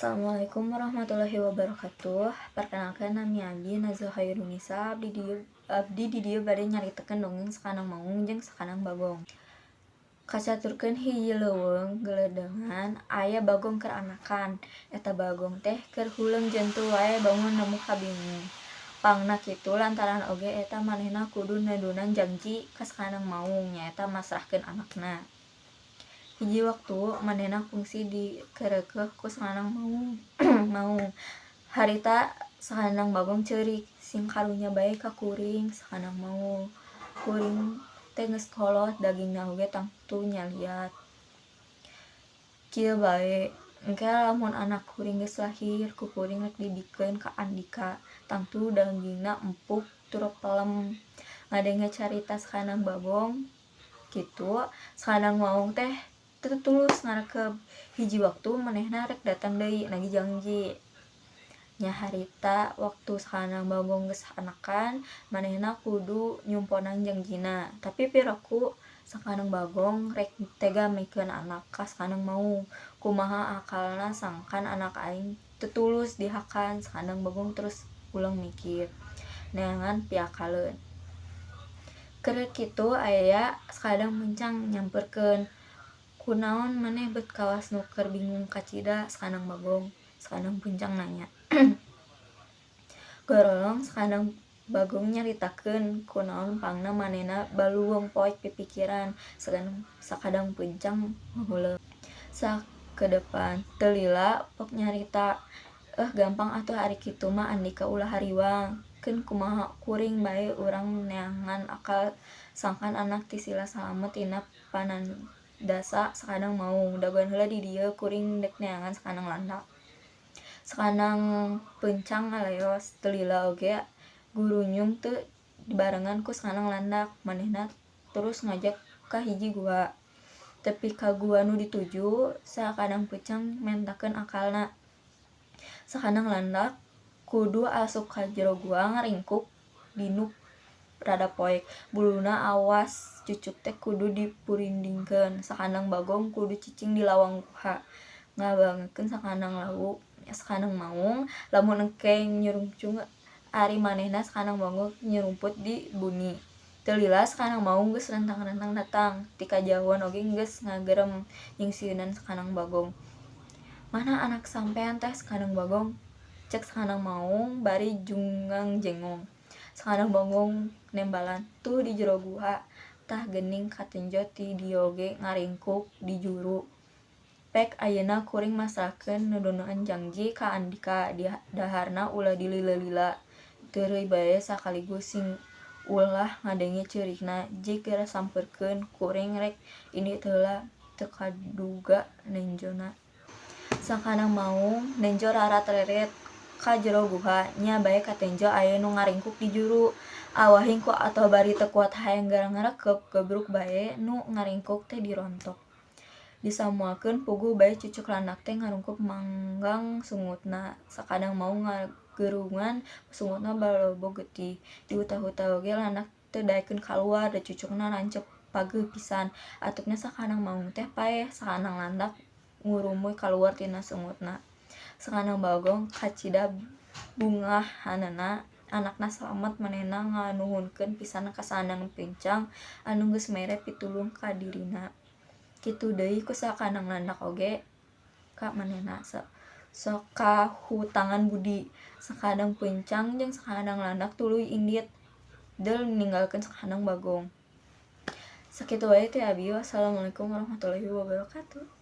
Assalamualaikum warahmatullahi wabarakatuh. Perkenalkan, nami abdi Nazwa Khairunisa. Abdi di dieu bade nyaritakeun dongeng Sakanang Maung jeung Sakanang Bagong. Kacaturkeun hiji leuweung geledengan aya bagong keur anakan. Eta bagong teh keur huleng jentul wae bangun nemu kabingung. Pangna kitu lantaran oge eta manehna kudu nedunan jangji ka Sakanang Maung, nyaeta masrahkeun anakna. Hiji waktu manehna kungsi dikerekeuh ku Sakanang Maung. Harita Sakanang Bagong ceurik, "Sing karunya bae ka kuring, Sakanang Maung. Kuring teh geus kolot, dagingna oge tangtu nyaliat. Kieu bae, engke lamun anak kuring geus lahir, ku kuring rek dibikeun ka andika, tangtu dagingna empuk tur pelem." Ngadenge carita Sakanang Bagong kitu, Sakanang Maung teh teu tulus ngarekeb. Hiji waktu manehna rek datang deui nagih jangji. Nya harita waktu Sakanang Bagong geus anakan, manehna kudu nyumponan jangjina. Tapi piraku Sakanang Bagong rek tega mikeun anak ka Sakanang Maung? "Kumaha akalna sangkan anak aing teu tulus dihakan," Sakanang Bagong terus uleng mikir, neangan piakaleun. Keur kitu aya Sakadang Puncang nyamperkeun. "Kunaon maneh bet kawas nu keur bingung kacida, Sakanang Bagong?" Sakanang Puncang nanya. Gorolong Sakanang Bagong nyaritakeun kunaon pangna manehna baluweung poek pipikiran. Sakadang Puncang ngahuleung sakedepan. Teu lila pok nyarita, "Eh, gampang atuh ari kitu mah, andika ulah hariwang. Keun kumaha kuring bae urang neangan akal sangkan anak tisila salamet tina panandasa Sakanang Maung. Dagoan heula di dieu, kuring dek neangan Sakanang Landak." Sakanang Peuncang ngaleos. Teu lila oge gurunyung teu dibarengan ku Sakanang Landak. Manehna terus ngajak ka hiji gua. Tepi ka gua nu dituju, Sakanang Peuncang mentakeun akalna. Sakanang Landak kudu asup ka jero gua ngaringkuk dinu rada poek. Buluna awas cucuk teh kudu dipurindingkeun. Sakanang Bagong kudu cicing di lawang guha ngabangekeun Sakanang Maung lamun engke nyurungcung, ari manehna Sakanang Bagong nyurumput di buni. Teu lila Sakanang Maung geus rentang-rentang datang. Ti kajauhan oge geus ngagerem nyingsieunan Sakanang Bagong. "Mana anak sampean teh, Sakanang Bagong?" cek Sakanang Maung bari jungang-jengong. Sakanang Bagong nembalan, "Tuh di jero guha. Tah geuning katenjo ti dieu oge ngaringkuk di juru. Pek ayeuna kuring masrahkeun nedunan jangji ka andika, daharna ulah dilila-lila. Teureui bae sakaligus sing ulah ngadenge ceurikna. Jig geura sampeurkeun, kuring rek indit heula." Teu kaduga nenjona. Sakanang Maung nenjo rarat-rerit ka jero guha, nya bae katenjo aya nu ngaringkuk di juru. Awahing ku atoh bari teu kuat hayang geura ngarekep, gabruk bae nu ngaringkuk teh dirontok. Disamuakeun puguh bae cucuk landak teh ngarungkup manggang sungutna. Sakadang Maung ngagerungan sungutna balobog getih. Dihutah-hutah oge landak teu daekeun kaluar, da cucukna rancep pageuh pisan. Atupna Sakanang Maung teh paeh, Sakanang Landak ngurumuy kaluar tina sungutna. Sakanang Bagong kacida bungahanana anakna salamet, manehna nganuhunkeun pisan ka Sakanang Pincang anu geus mere pitulung ka dirina. Kitu deui ku Sakanang Landak oge ka manehna sok kahutangan budi. Sakanang Peuncang jeung Sakanang Landak tuluy indit deul ninggalkeun Sakanang Bagong. Sakitu wae ti abi. Wassalamualaikum warahmatullahi wabarakatuh.